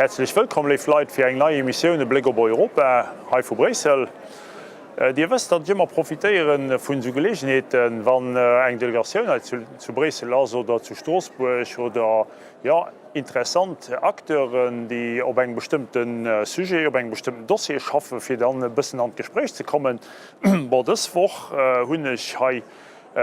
Häerzlech wëllkomm, léif Leit, fir eng nei Emissioun E Bléck op Europa hei vu Bréissel. Dir wësst, datt ech ëmmer profitéiere vun esou Geleegenheeten, wann eng Delegatioun hei zu Bréissel ass oder zu Stroossbuerg oder, jo, interessant Acteuren, déi op engem bestëmmte Sujet, op engem bestëmmten Dossier schaffen, fir dann e bëssen an d'Gespréich ze kommen. Bon, dës Woch hunn ech hei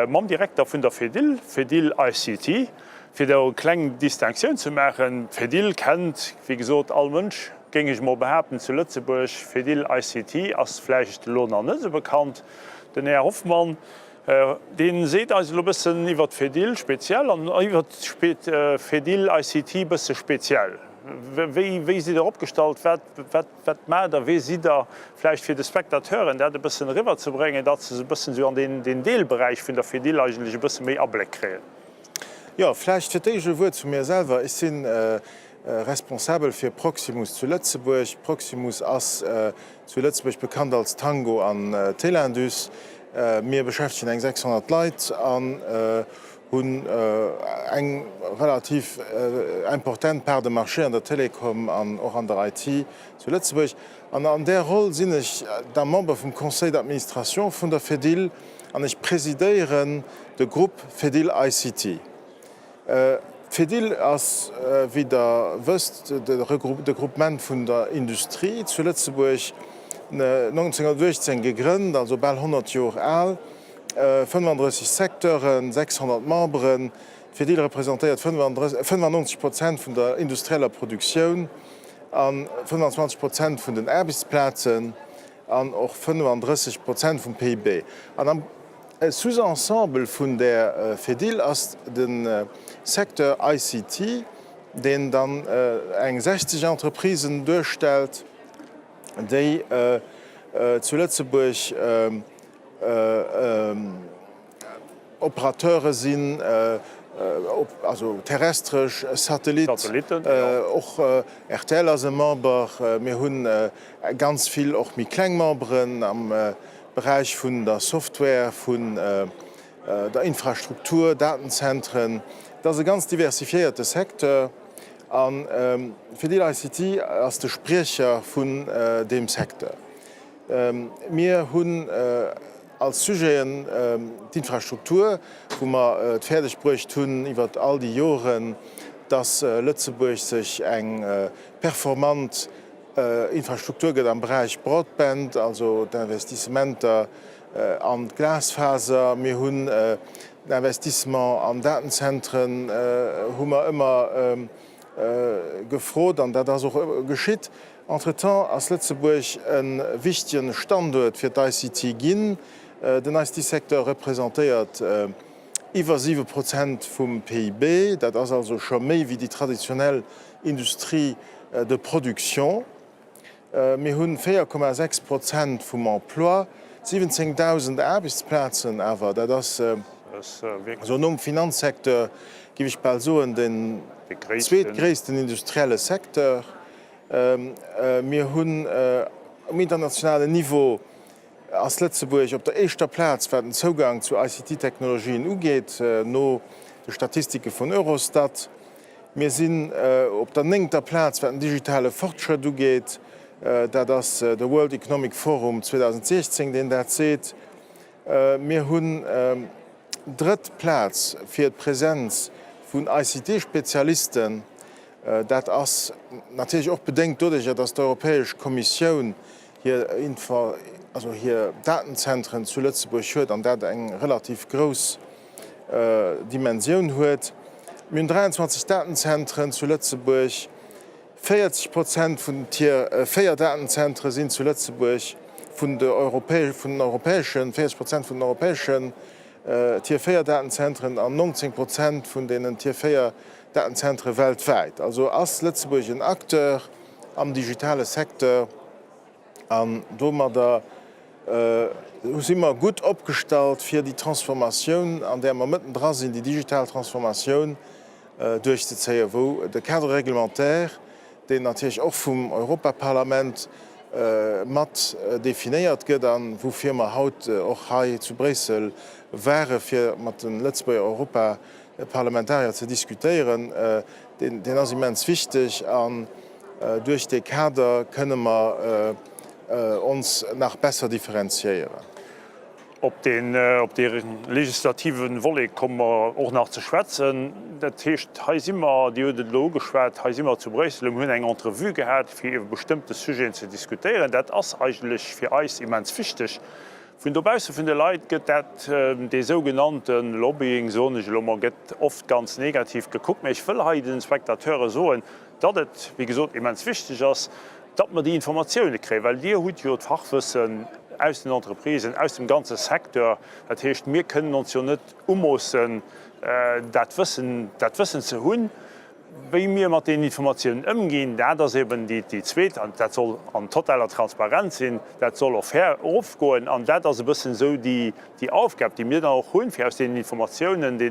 mam Direkter vun der Fedil, Fedil ICT, fir do eng kleng Distinctioun ze maachen, Fedil kennt, wéi gesot, all Mënsch, géing ech emol behaapten, zu Lëtzebuerg. Fedil ICT ass vläicht elo nach net esou bekannt. Den Här Hoffmann, Dee seet eis elo bëssen iwwert d'Fedil speziell an iwwert d'Fedil ICT bësse speziell. Wéi, wéi sidd Der opgestallt? Wat, wat, wat maacht Der? Wee sidd Der? Vläicht fir de Spectateuren dat e bëssen eriwwerzebréngen, datt se e bëssen esou an deen, deen Deelberäich vun der Fedil eigentlech e bësse méi Abléck kréien. Jo, vläicht fir d'éischt e Wuert zu mir selwer. Ech si Responsabel fir Proximus zu Lëtzebuerg. Proximus ass zu Lëtzebuerg bekannt als Tango an Telindus. Mir beschäftegen eng 600 Leit an hunn eng relativ important Part de marché an der Telekom an och an der IT zu Lëtzebuerg. An an där Roll sinn ech da Member vum Conseil d'administration vun der Fedil an ech presidéieren de Grupp Fedil ICT. D'Fedil ass, wéi Der wësst, de Groupement vun der Industrie zu Lëtzebuerg, 1918 gegrënnt, also bal 100 Jor al, 35 Secteuren, 600 Memberen. D'Fedil representéiert 95 Prozent vun der industrieller Produktioun a 25 Prozent vun den Aarbechtsplazen an och 35 Prozent vum PIB. An am E Sous-ensemble vun der Fedil ass de Secteur ICT, deen dann eng 60 Entreprisen duerstellt, déi zu Lëtzebuerg Operateure sinn, also terrestresch, Satellit, och rtl ass e Member. Mir hu ganz vill och méi kleng Memberen am Beräich vun der Software, vun der Infrastruktur, Datenzentren. Et ass e ganz diversifiéierte Secteur a fir déi ICT ass de Spriecher vun deem Secteur. Mir hunn als Sujeten d'Infrastruktur, wou mer et fäerdeg bruecht hunn iwwert all déi Joren, dass Lëtzebuerg sech eng performant Infrastruktur gëtt am Beräich Broadband, also d'Investissementer an d'Glasfaser. Mir hunn d'Investissement an Datenzentren hu mer ëmmer gefrot an dat ass och geschitt. Entretemps ass Lëtzebuerg e wichtege Standuert fir d'ICT ginn. Den ICT-Secteur representéiert iwwer 7 Prozent vum PIB. Dat ass also scho méi wéi déi traditionell Industrie de production. Mir hu 4,6 Prozent vum Emploi, 17.000 Aarbechtsplazen awer, dat ass also nom Finanzsecteur, géif ech bal soen, den zweetgréissten industrielle Secteur. Mir hunn um internationalen Niveau ass Lëtzebuerg op der éischter Plaz, wat den Zougang zu ICT-Technologien ugeet, no de Statistike vun Eurostat. Mir sinn op der néngter Plaz, wat den digitale Fortschrëtt ugeet. Dat ass de World Economic Forum 2016, deen dat seet. Mir hunn drëtt Plaz fir d'Presenz vun ICT-Spezialisten. Dat ass natierlech och bedéngt doduercher, datt d'Europäesch Kommissioun hir also hir Datenzentren zu Lëtzebuerg huet an dat eng relativ grouss Dimensioun huet. Mir hunn 23 Datenzentren zu Lëtzebuerg. 40 Prozent vun den Tier 4 Datenzentre sinn zu Lëtzebuerg, vun de vun den europäeschen, 40 Prozent vun den europäeschen Tier 4 Datenzentren an 19 Prozent vun deenen Tier 4 Datenzentre weltwäit. Also ass Lëtzebuerg en Acteur am digitale Secteur. An domadder si mer gutt opgestallt, fir déi Transformatioun, an där mer mëttendra sinn, déi digital Transformatioun duerchzezéien, wou de Cadre réglementaire, deen natierlech och vum Europaparlament mat definéiert gëtt a woufir mer haut och hei zu Bréissel ware fir mat de Lëtzebuerger Europaparlamentarier ze diskutéieren, deen ass immens wichteg. Duerch dee Kader kënne mer ons nach besser differenziéieren. Op dee legislative Volet komme mer och nach ze schwätzen. Dat heescht, hei si mer, Dir hutt et elo ugeschwat, hei si mer zu Bréissel, mir hunn eng Entrevue gehat, fir iwwer bestëmmte Sujeten ze diskutéieren. Dat ass eigentlech fir eis immens wichteg. Vun dobausse vun de Leit gëtt dat, dee sougenannte Lobbying, soen ech elo mol, gëtt oft ganz negativ gekuckt. Mä ech wëll hei de Spectateure soen, datt et, wéi gesot, immens wichteg ass, datt mer déi Informatioune kréien, well Dir hutt jo d'Fachwëssen aus den Entreprisen, aus dem ganze Secteur. Dat heescht, mir kënnen ons jo net umoossen, dat Wëssen, dat Wëssen ze hunn. Wéi mir mat deenen Informatiounen ëmginn, dat ass eben déi zweet, an dat soll an totaler Transparenz sinn, dat soll och fair erofgoen. An dat ass e bëssen esou déi Aufgab, déi mir dann och hunn, fir aus deenen Informatiounen dee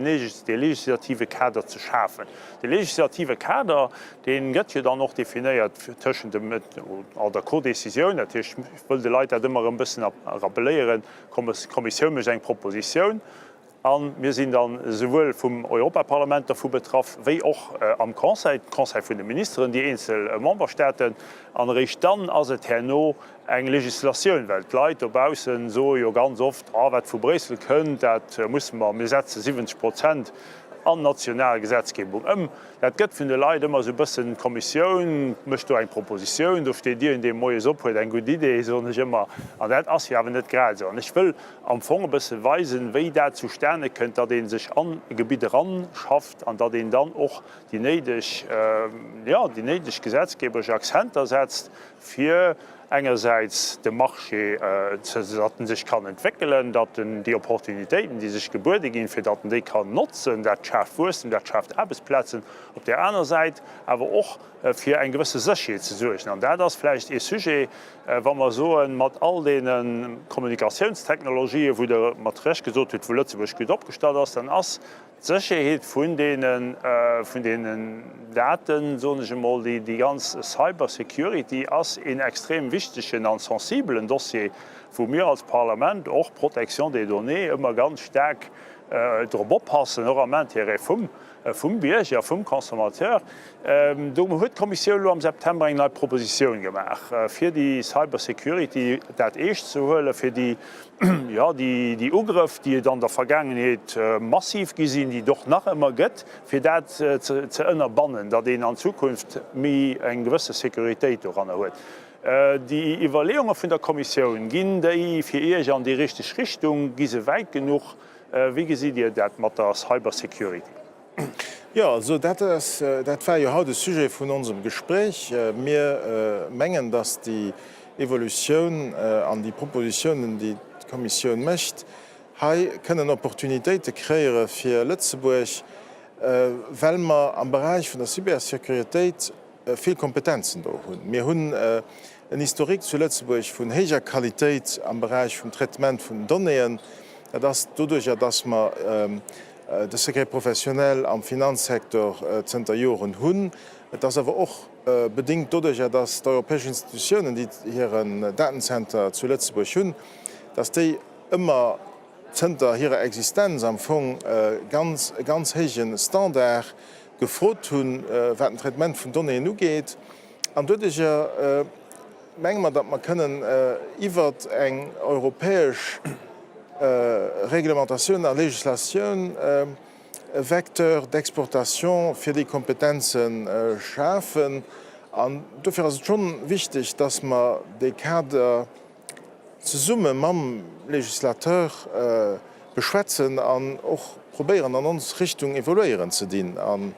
legislative Kader ze schafen. De legislative Kader, dee gëtt jo dann och definéiert tëschent dem, an der Codécisioun, dat heescht, ech wëll de Leit dat ëmmer erëm e bëssen rappeléieren, d'Kommissioun mécht eng Propositioun a mir sinn dann esouwuel vum Europaparlament dervu betraff wéi och am Conseil, Conseil vun de Ministeren, déi eenzel Memberstaaten. An eréischt dann ass et herno eng Législatioun, well d'Leit dobausse soe jo ganz oft, Ah, wat vu Bréissel kënnt, dat musse mer, mir setze 70 Prozent an national Gesetzgebung ëm. Dat gëtt vun de Leit ëmmer esou e bëssen, d'Kommissioun mécht do eng Propositioun, do steet iergendee moies op, huet eng gutt Idee, soen ech ëmmer, an dat ass jo awer net grad esou. An ech wëll am Fong e bësse weisen, wéi dat zustane kënnt, datt ee sech an e Gebitt eranschafft an datt een dann och déi néideg, jo, déi néideg gesetzgeberesch Accenter setzt, fir engersäits de Marché, datt en sech kann entwéckelen, datt en déi Opportunitéiten, déi sech gebuede ginn, fir datt en déi kann notzen, dat schaaft Wuesstem, dat schaaft Aarbechtsplazen, op där aner Säit awer och fir eng gewësse Sécherheet ze suergen. An dat ass vläicht ee Sujet, wa mer soen, mat all deene Kommunikatiounstechnologien, wou Der mat Recht gesot hutt, wou Lëtzebuerg gutt opgestallt ass, dann ass D'Sécherheet vun deene, vun deenen Daten, soen ech emol, déi, déi ganz Cybersecurity ass een extrem wichtegen an sensibelen Dossier, wou mir als Parlament och, Protection des données, ëmmer ganz staark drop oppassen, och am Intérêt vum, vum Bierger, vum Consommateur. Do huet d'Kommissioun elo am September eng nei Propositioun gemaach, fir déi Cybersecurity, dat eescht ze huelen, fir déi, jo, déi Ugrëff, déi et an der Vergaangenheet massiv gi sinn, déi et och nach ëmmer gëtt, fir dat ze ënnerbannen, datt een an Zukunft méi eng gewësse Sécuritéit doranner huet. Déi Iwwerleeunge vun der Kommissioun, ginn déi fir Iech an déi richteg Richtung? Gi se wäit genuch? Wéi gesitt Dir dat mat der Cybersecurity? Jo, also dat ass, dat war jo haut e Sujet vun onsem Gespréich. Mir mengen, datt déi Evolutioun an déi Propositionen, déi d'Kommissioun mécht, hei kënnen Opportunitéite kreéiere fir Lëtzebuerg, well mer am Beräich vun der Cybersécuritéit vill Kompetenzen do hunn. Mir hunn en Historique zu Lëtzebuerg vun héijer Qualitéit am Beräich vum Traitement vun den Donnéeën. Dat ass doduerjer, dass mer de Secret professionnel am Finanzsektor zënter Joren hunn. Et ass awer och bedéngt doduerjer, dass d'europäesch Institutiounen, déi hiren Datenzenter zu Lëtzebuerg hunn, dass déi ëmmer zënter hirer Existenz am Fong ganz e ganz héije Standard gefrot hunn, wat den Traitement vun Donnéeën ugeet. An doduerjer menge mer, datt mer kënnen iwwer eng europäesch Reglementatioun a Législatioun e Vecteur d'exportation fir déi Kompetenze schafen. An dofir ass et schonn wichteg, datt mer dee Kader zesumme mam Législateur beschwätzen an och probéieren an ons Richtung evoluéieren ze dinn. An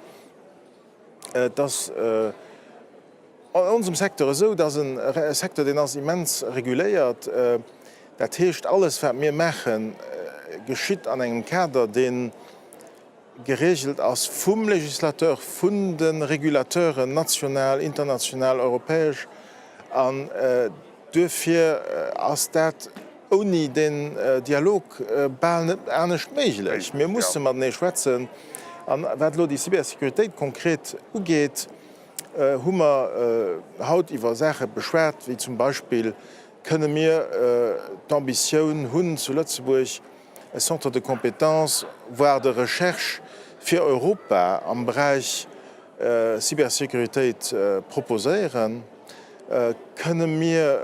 et ass an onsem Secteur esou, dat ass e Secteur, deen ass immens reguléiert. Dat heescht, alles wat mir maachen, geschitt an engem Kader, dee geregelt ass vum Législateur, vun de Regulateuren, national, international, europäesch. An duerfir ass dat ouni deen Dialog bal net anescht méiglech. Mir musse matenee schwätzen. An wat elo déi Cybersécuritéit konkret ugeet, hu mer haut iwwer Saache beschwat, wéi zum Beispill, Kënne mir d'Ambitioun hunn zu Lëtzebuerg, e Centre de compétences, voire de recherche fir Europa am Beräich. Cybersécuritéit proposéieren? Kënne mir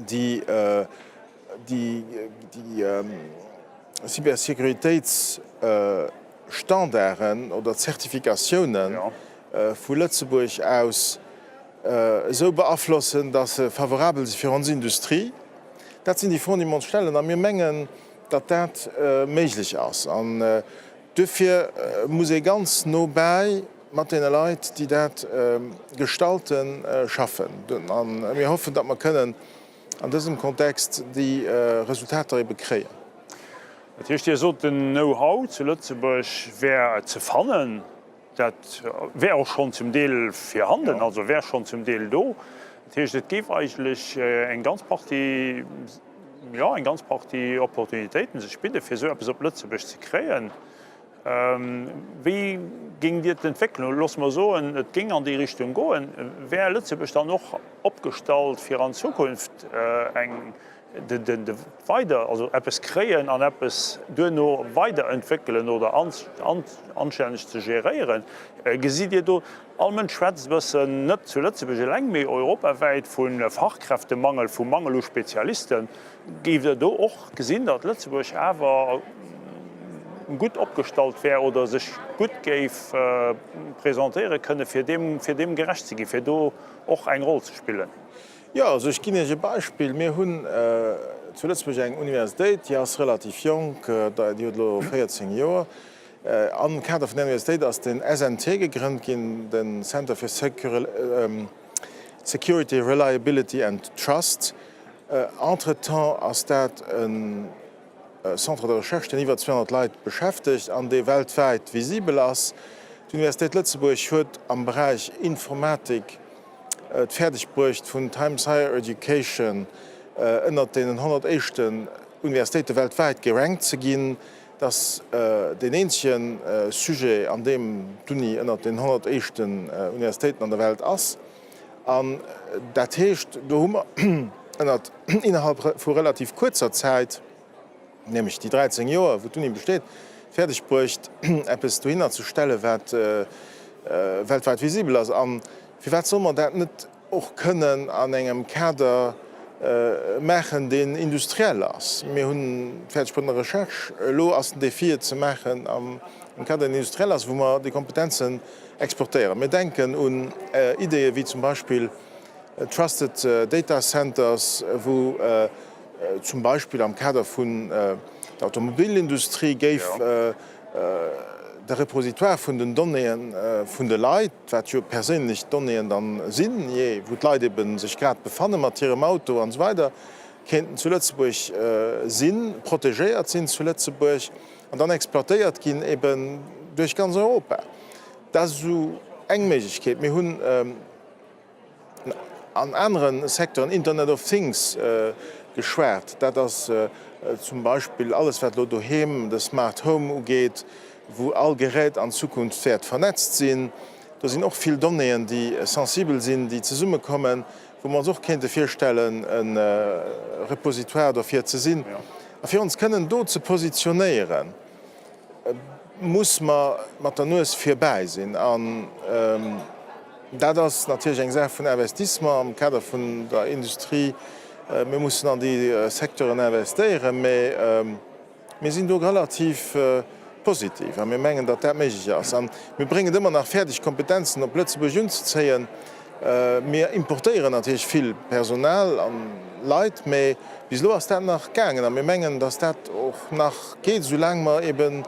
déi Cybersécuritéitsstandarden oder Zertifikatiounen vu Lëtzebuerg aus esou beaflossen, datt se favorabel si fir ons Industrie? Dat sinn déi Froen, déi mir ons stellen, a mir mengen, datt dat méiglech ass. An duerfir muss ee ganz no bäi mat deene Leit, déi dat gestalten, schaffen. A mir hoffen, datt mer kënnen an dësem Kontext déi Resultater ebe kréien. Dat heescht, Dir sot, den Know-how zu Lëtzebuerg wär ze fannen. Dat wär och schonn zum Deel virhanden, also wär schonn zum Deel do. Dat heescht, et géif eigentlech eng ganz Partie, jo, eng ganz Partie Opportunitéiten sech bidden, fir esou eppes op Lëtzebuerg ze kréien. Wéi géingt Dir d'Entwécklung, loosse mer soen, et géing an déi Richtung goen, wär Lëtzebuerg dann och opgestallt, fir an Zukunft eng, de weider, also eppes kréien an eppes duerno weiderentwéckelen oder anstänneg ze geréieren? Gesitt Dir do, all Mënsch schwätzt e bëssen, net zu Lëtzebuerg eleng, mee europawäit, vu Fachkräftemangel, vu Mangel u Spezialisten, géift Der do och gesinn, datt Lëtzebuerg awer gutt opgestallt wär oder sech gutt géif presentéiere kënne fir deem, fir deem gerecht ze ginn, fir do och eng Roll ze spillen? Jo, also ech ginn Iech e Beispill. Mir hunn zu Lëtzebuerg eng Universitéit, déi ass relativ jonk, déi huet elo 14 Joer. Am Kader vun där Universitéit ass den SNT gegrënnt ginn, den Center for Security, Reliability and Trust. Entretemps ass dat e Centre de recherche, deen iwwer 200 Leit beschäftegt an dee weltwäit visibel ass. D'Universitéit Lëtzebuerg huet am Beräich Informatik et fäerdeg bruecht, vun Times Higher Education ënnert deenen 100 éischten Universitéite weltwäit gerankt ze ginn. Dat ass deen eenzege Sujet, an deem d'Uni ënnert den 100 éischten Universitéiten an der Welt ass. An dat heescht, do hu mer ënnert, innerhalb vu relativ kuerzer Zäit, nämlech déi 13 Joer, wou d'Uni besteet, fäerdeg bruecht, eppes dohinner ze stellen, wat weltwäit visibel ass. A firwat solle mer dat net och kënnen an engem Kader maachen, deen industriell ass? Mir hunn fäerdeg bruecht an der Recherche. Elo ass den Défi, et ze maachen am Kader, deen industriell ass, wou mer déi Kompetenzen exportéieren. Mir denken un Ideeë wéi zum Beispill Trusted Data Centers, wou zum Beispill am Kader vun der Automobilindustrie géif de Repositoire vun den Donnéeë vun de Leit, wat jo perséinlech Donnéeën dann sinn, jee wou d'Leit ebe sech grad befanne mat hirem Auto an esou weider, kéinten zu Lëtzebuerg sinn, protegéiert sinn zu Lëtzebuerg an dann exploitéiert ginn eben duerch ganz Europa. Dat ass esou eng Méiglechkeet. Mir hunn an anere Secteuren, Internet of Things, geschwat. Dat ass zum Beispill alles, wat elo doheem de Smart Home ugeet, wou all Gerät an Zukunft wäert vernetzt sinn. Do sinn och vill Donnéeën, déi sensibel sinn, déi zesummekommen, wou mer ons och kéinte virstellen, e Repositoire dofir ze sinn. A fir ons kënnen do ze positionéieren, muss mer mat der Nues virbäi sinn. An dat ass natierlech eng Saach vun Investissement am Kader vun der Industrie. Mir mussen an déi Secteuren investéieren, mä mir sinn do relativ positiv a mir mengen, datt dat méiglech ass. A mir bréngen et ëmmer nach fäerdeg, Kompetenzen op Lëtzebuerg unzezéien. Mir importéieren natierlech vill Personal an Leit, mä bis elo ass dat nach gaangen a mir mengen, dass dat och nach geet, soulaang mer ebe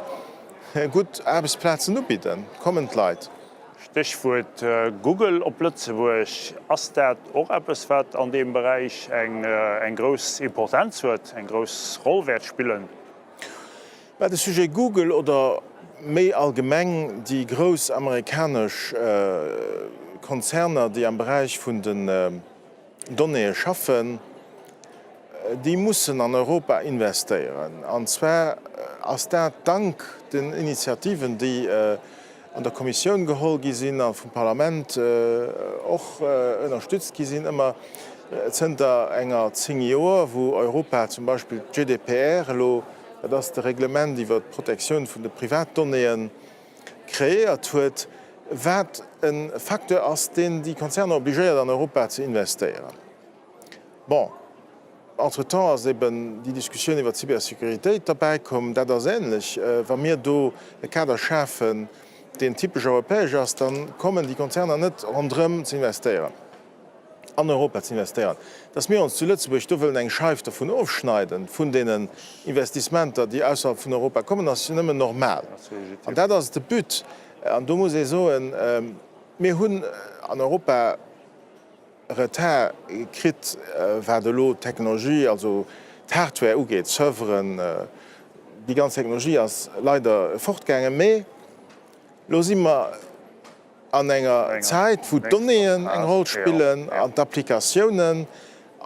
gutt Aarbechtsplazen ubidden, kommen d'Leit. Stéchwuert Google op Lëtzebuerg. Ass dat och eppes, wat an deem Beräich eng grouss Importenz huet, eng grouss Roll wäert spillen? Mä de Sujet Google oder méi allgemeng déi grouss amerikanesch Konzerner, déi am Beräich vun den Donnéeë schaffen, déi mussen an Europa investéieren. An zwar ass dat dank den Initiativen, déi an der Kommissioun geholl gi sinn a vum Parlament och ënnerstützt gi sinn, ëmmer zënter enger 10 Joer, wou Europa zum Beispill d'GDPR elo, dat ass de Reglement iwwert d'Protektioun vun de Privatdonnéeën, kreéiert huet. wat e Facteur ass, deen déi Konzerner obligéiert, an Europa ze investéieren. Bon, entretemps ass eben déi Diskussioun iwwer d'Cybersécuritéit derbäikomm. Dat ass ähnlech. Wa mir do e Kader schafen, deen typesch europäesch ass, da kommen déi Konzerner net ronderëm ze investéieren, an Europa ze investéieren. Dass mir ons zu Lëtzebuerg do wëllen eng Scheif dovun ofschneiden, vun deenen Investissementer, déi ausserhalb vun Europa kommen, ass jo nëmmen normal. An dat ass de But. An do muss ee soen, mir hunn an Europa Retard kritt, wat elo d'Technologie, also d'Hardware ugeet, d'Serveren, déi ganz Technologie ass leider fortgaangen. Mee elo si mer an enger Zäit, wou d'Donnéeën eng Roll spillen an d'Applikatiounen.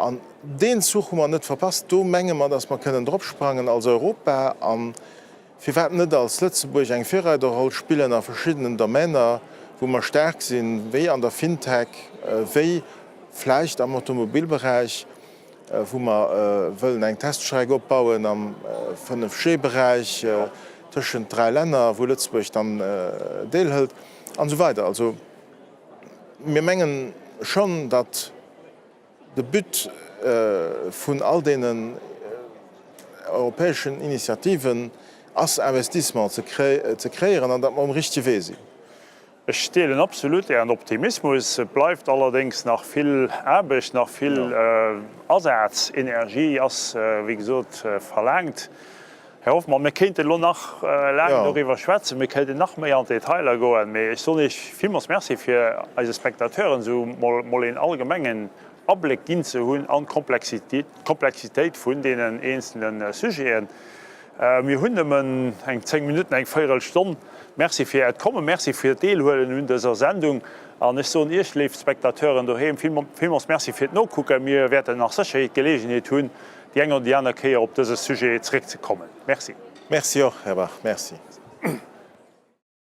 An deen Zuch hu mer net verpasst. Do menge mer, datt mer kënnen dropsprangen als Europa an Firwat net als Lëtzebuerg eng Virreiderroll spillen a verschiddenen Domainer, wou mer staark sinn, wéi an der Fintech, wéi vläicht am Automobilberäich, wou mer wëllen eng Teststreck opbauen am 5G-Beräich tëschent 3 Länner, wou Lëtzebuerg dann deelhëlt, an esou weider. Also mir mengen schonn, datt De But vun all deenen europäeschen Initiativen ass Investissement ze kreéieren an datt mer um richtege Wee sinn. Ech deelen absolut Ären Optimismus. Et bleift allerdéngs nach vill Aarbecht, nach vill Asaz, Energie ass wéi gesot verlaangt. Här Hoffmann, mir kéinten elo nach laang doriwwer schwätzen, mir kéinten nach méi an d'Detailer goen, mee ech soen Iech villmools Merci fir eise Spectateuren esou mol een allgemengen Abléck ginn ze hunn an d'Komplexitéit vun deenen eenzelne Sujeten. Mir hunn nëmmen eng 10 Minutten, eng Véierelstonn. Merci fir Äert Kommen, Merci fir d'Deelhuelen un dëser Sendung an ech soen Iech, léif Spectateuren doheem, villmools Merci fir d'Nokucken. Mir wäerten nach sécher d'Geleegenheet hunn, déi eng oder déi aner Kéier op dëse Sujet zréckzekommen. Merci. Merci och, Här Bach. Merci.